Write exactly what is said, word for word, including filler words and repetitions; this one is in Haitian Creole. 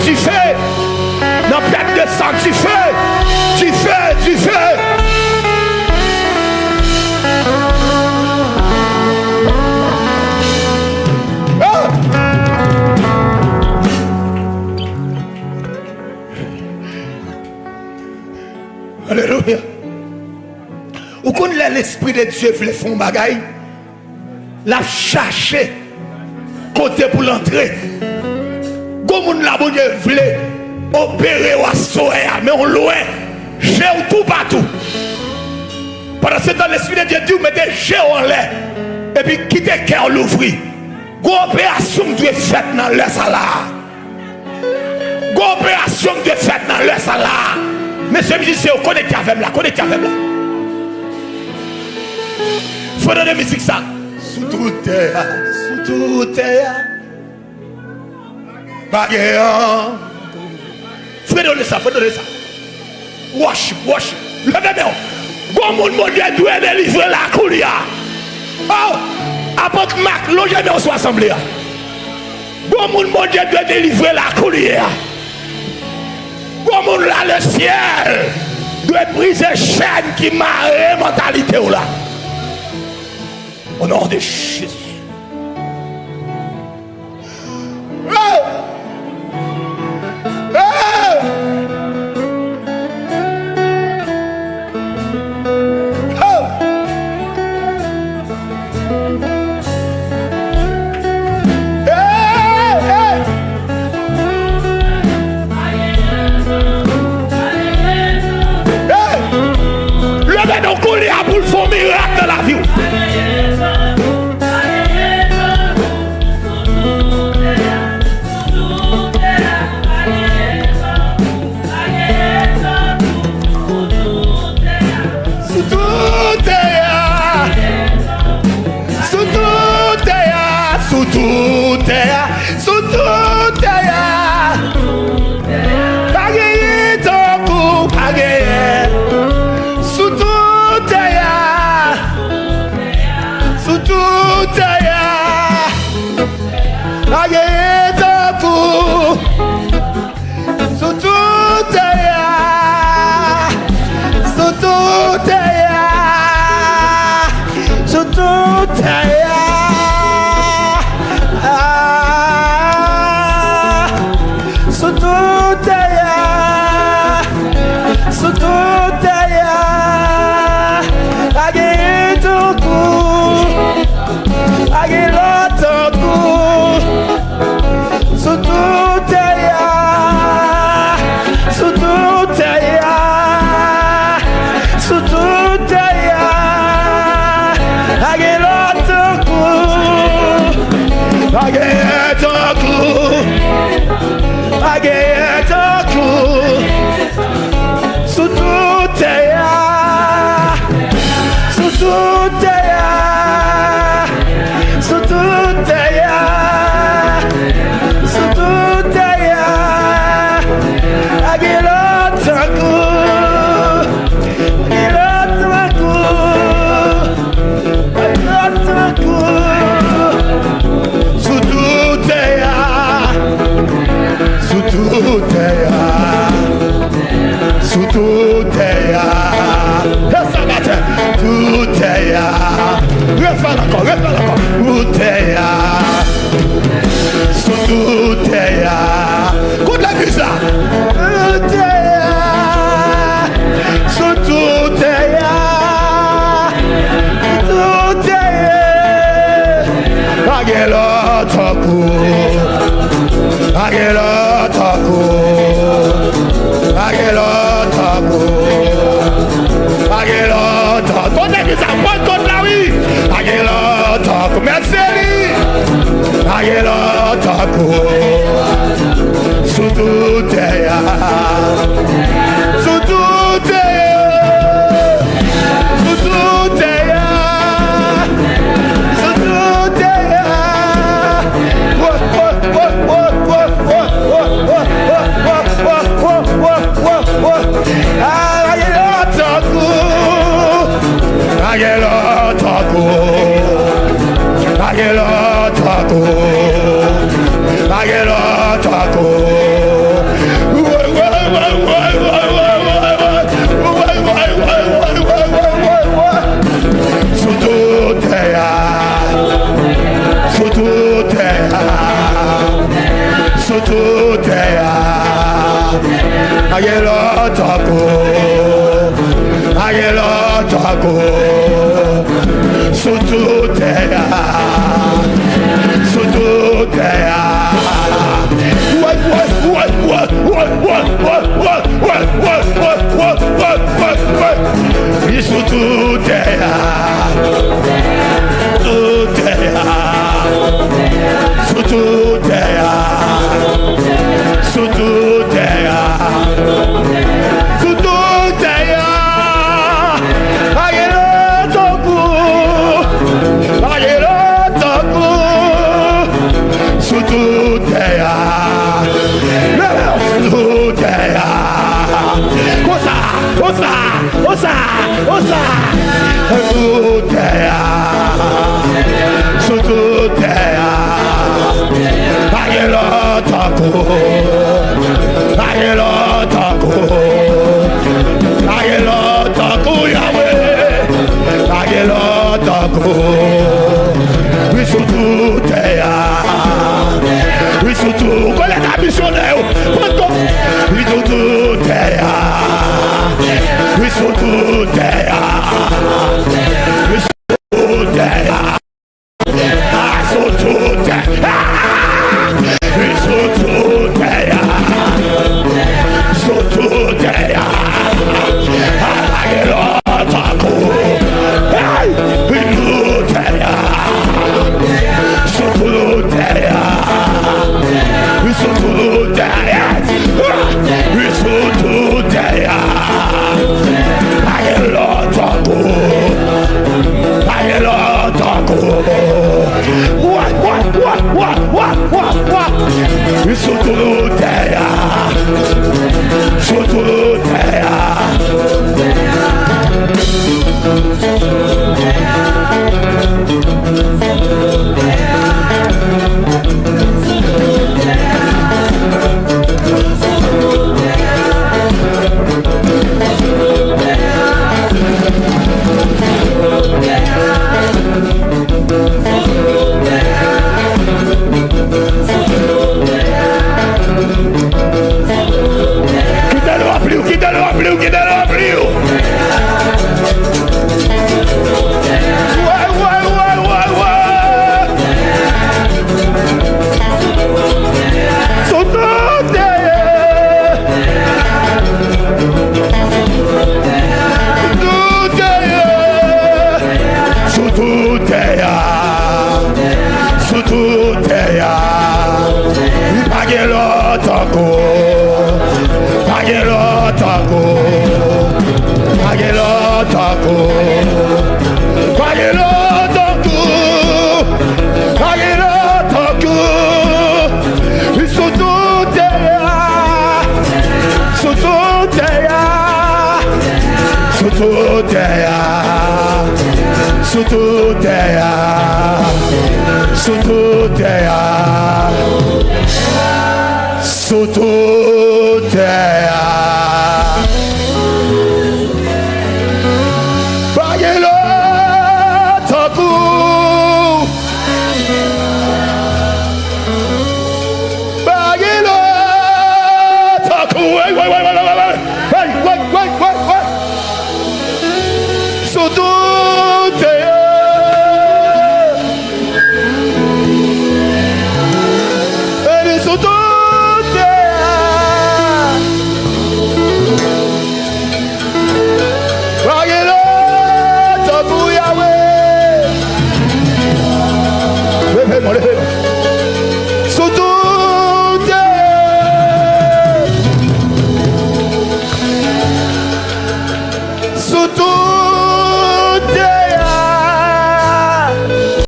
Dife! Nan pèt de san, dife! Dife! Dife! Ah! Alelouya! Ou konn lè Lespri de Dye vle fè yon bagay, l ap chache kote pou l antre. Gon moun la Bondye vle opere w aswè a, men w lwen, je w toupatou. Pandan se tan, Lespri de Dye di w mete je w anlè, epi kite kè w louvri. Gon operasyon k dwe fèt nan lè sa la. Gon operasyon k dwe fèt nan lè sa la. Mesye mizisyen yo, konekte avè m la, konekte avè m la. Fò tande mizik sa. Sou tout tè a, sou tout tè a. Pa gen an. Fredole sa, fredole sa. Worship, worship. Leve men w. Gon moun Bondye dwe delivre la koulye a. Oh, apot Mak, lonje men w sou asanble a. Gon moun Bondye dwe delivre la koulye a. Gon moun la, lesyèl dwe brize chèn ki mare mantalite w la. O non de Jezi. Oh! Oh! Oh! Hey! Hey! Hey! Leve men w koulye a pou l fè yon mirak nan lavi w. Sou tout tè a. Sou tout tè a. Sou tout tè a. Sou tout tè a. Pa genyen tankou, pa genyen. Sou tout tè a. Sou tout tè a. Pa genyen tankou. Sou tout tè a. Sou tout tè a. Sou tout tè a. Ah. Sou tout tè a. Sou tout tè a. Pa genyen tankou. Pa gen lòt tankou. Sou tout tè a, sou tout tè a, sou tout tè a. Pa gen lòt tankou, pa gen tankou, pa gen tankou. Sou tout tè a, sou tout tè a, sou tout tè a, sou tout tè a. Pa gen lòt tankou, pa gen lòt tankou, pa gen lòt tankou. Sou tout tè a, sou tout tè a. Sou tout tè a. Lè sa batè. Tout tè a. Refè l ankò, refè l ankò. Tout tè a. Sou tout tè a. Kout legliz la. Tout tè a. Sou tout tè a. Tout tè a. Pa gen lòt tankou. Pa gen lòt tankou. Pa gen lòt tankou. Pa gen lòt tankou. Kote ki sa? Pannkòt la, wi. Pa gen lòt tankou. Mèsi, Eli. Pa gen lòt tankou. Sou tout tè a. Sou tout tè a. Sou tout tè a. Sou tout tè a. Wo, wo, wo. Ah, pa gen lòt tankou. Pa gen lòt tankou. Pa gen lòt tankou. Pa gen lòt tankou. Sou tout tè a, pa gen lòt tankou, pa gen lòt tankou. Sou tout tè a, sou tout tè a. Woy, woy, woy. Li sou tout tè a. Tout tè a. Sou tout tè a. Sou tout tè a. Sou tout tè a. Pa gen lòt tankou. Pa gen lòt tankou. Sou tout tè a. Sou tout tè a. Konsa, konsa, konsa, konsa. Sou tout tè a. Sou tout tè a. Pa gen lòt tankou. Pa gen lòt tankou. Pa gen lòt tankou, Yahweh. Pa gen lòt tankou. Wi, sou tout tè a. Wi, sou tout. Kolèg a misyonè yo. Panto. Wi, sou tout tè a. Wi, sou tout tè a. Wi, sou tout tè a. Sou tout tè a. Sou tout tè a. Sou tout tè a. Pa gen lòt tankou. Hey! Sou tout tè a. Sou tout tè a. Sou tout tè a. Sou tout tè a. Pa gen lòt tankou. Pa gen lòt tankou. Wa, wa, wa. Sou tout tè a. Sou tout tè a. Kite l ranpli w, kite l ranpli w, kite l ranpli w. Woy, woy, woy, woy, woy. Sou tout tè a. Tout tè a. Sou tout tè a. Sou tout tè a. Wi, pa gen lòt tankou. Pa gen lòt tankou. Pa gen lòt tankou. Pa gen lòt tankou. Pa gen lòt tankou. Sou tout tè a. Sou tout tè a. Sou tout tè a. Sou tout tè a. Sou tout tè a. Sou tout tè a. Pa gen lòt tankou. Pa gen lòt tankou. Hey, hey, hey, hey, hey, hey. Hey, hey, hey, hey, hey. Sou tout tè a. Beni sou tout tè a. Pa gen lòt tankou Yahweh. Leve men w, leve